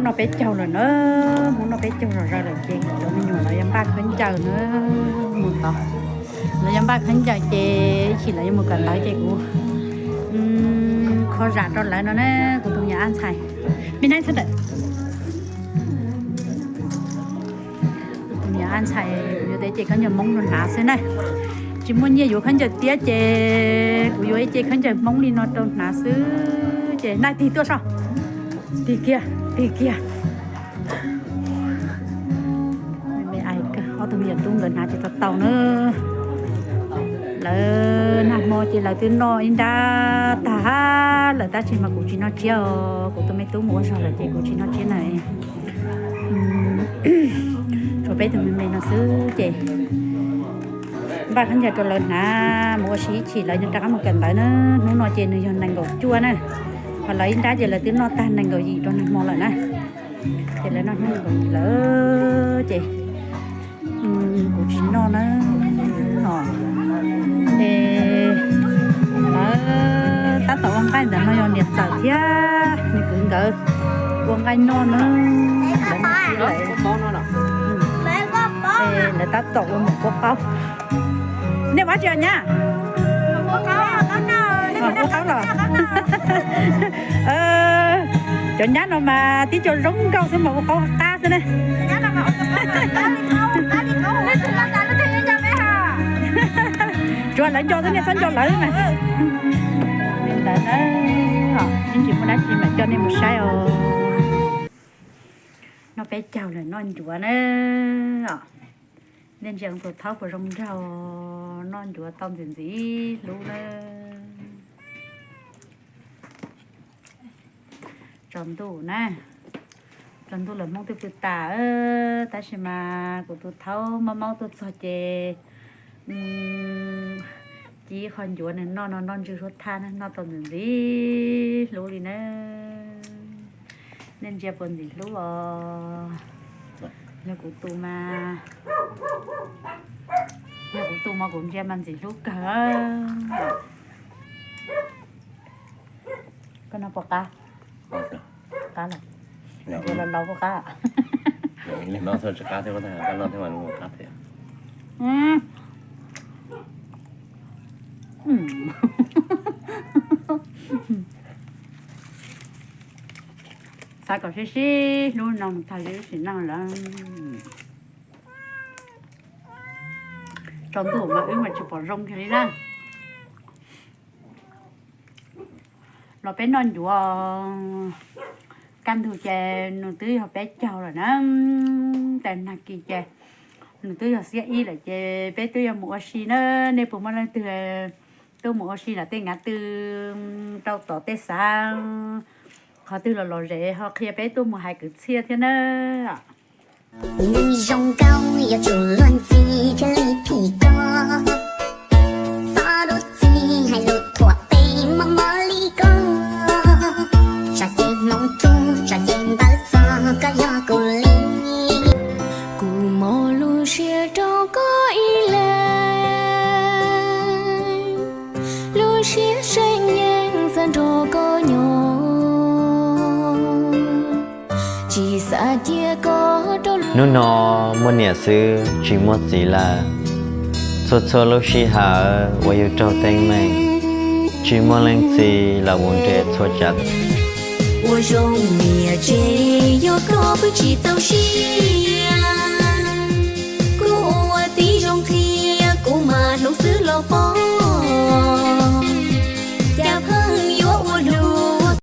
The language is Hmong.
Noj peb caug lawm na, mus noj peb caug zom zaws lawm ces cov me nyuam lawv yuav npaj khaub ncaws na, mus tod. Lawv yuav npaj khaub ncaws ces ib chim lawv yuav mus kawm ntawv ces kuv kho zam rau lawv no na, kuv tus me nyuam ab ntxhais. Me nai txhob dawm. Kuv tus me nyuam ab ntxhais kuv yuav tau ib ce khaub ncaws Hmoob rau hnav xwb na. Tsis muaj nyiaj yuav khaub ncaws tiab ces kuv yuav ib ce khaub ncaws Hmoob li no rau hnav xwb ces nai tig tuaj so. Tig kiag, tig kiag. Me me ais kawg, ob tug me nyuam tub nkawd hnav ces tau tau na. Lawv nag hmo ces lawv twb noj ib nrab tag lawm tab sis mas kuv tsis noj tsiab os, kuv tus me tub mus ua zog lawm ces kuv tsis noj tsiab na. Tshuav peb tug me me no xwb ces npaj khaub ncaws rau lawv hnav mus ua si ib chim lawv rov qab mus kawm ntawv na. Hnub no ces nws yog nees nkaum cuaj na, ho lawv ib nrab ces lawv twb noj tag nees nkaum yim rau nag hmo lawm na. Ces lawv noj hnub nees nkaum yim lawm ces kuv tsis noj na. Es lawv tab tom ua nqaij ntawm no yog niam txawm thiab nws kwv nkawd ua nqaij noj na. Lawv noj tsiab lawm. Es lawv tab tom ua mus kuab qaub. Nej ua tsi os nyab? Ua qaub los? Cov nyab no mas tib co zoo nkauj xwb mas ua qaub qab xwb ne. Tsuas lawv nco xwb nej txhob nco lawv mas. Li ntawd na, ib ntsis muaj dab tsi mam coj nej mus saib os. Noj peb caug lawm noj ncuav na. Nej ntsia tus thaub puas zoo nraug, noj ncuav tau ntxim ntxim hlub na. Tsaus ntuj na, tsaus ntuj lawm Hmoob twb pw tas, tab sis mas kuv tus thaub maub maub tuaj txog ces ci qho ncuav nws noj no noj ntsws huab thaj na, noj tau ntxim ntxim hlub li na. Nej ntsia puas ntxim hlub os? Yog kuv tus mas, yog kuv tus mas kuv ntsia mas ntxim hlub kawg. Koj noj puas qab? Qab lawm. Ua los laus puas qab? Xav kom sib sib hlub no mus tag sim neej lawm. Tsaus ntuj mas wb mas tsis pom zoo kiag li na. Los peb noj ncuav, kaj ntug ces nws twb yog peb caug lawm na. Tes nag kis ces nws twb yog xiab ib lawm ces peb twb yuav mus ua si na. Nej puas muaj leej twg tuaj mus ua si lawm tej ngav tw rau tom tej xav, qhov twg los lom zem ho qhia peb tuaj mus hais kwv txhiaj thiab na. Nws zoo nkauj yuav tsum luag ntxhi thiaj li phim koj. Txhob dub txig hais lus thuam peb mob mob li koj. Tsam ces hmoov tsuj tsam ces npawv txog koj yog kuv li. Kuv muaj lub siab rau koj ib leeg, lub siab seem yeej xav nrog koj nyob, tsis xav cia koj rau. Hnub no muaj niam xwb tsis muaj txiv lawm, txhua txhua lub sij hawm uas yus raug teeb meem, tsis muaj leej txiv los mus nres txhua tsav. Ua zoo niam tsev yog koj pheej tsis txaus siab, kuv ua tib zoo qhia kuv mas hnub xwb los pom.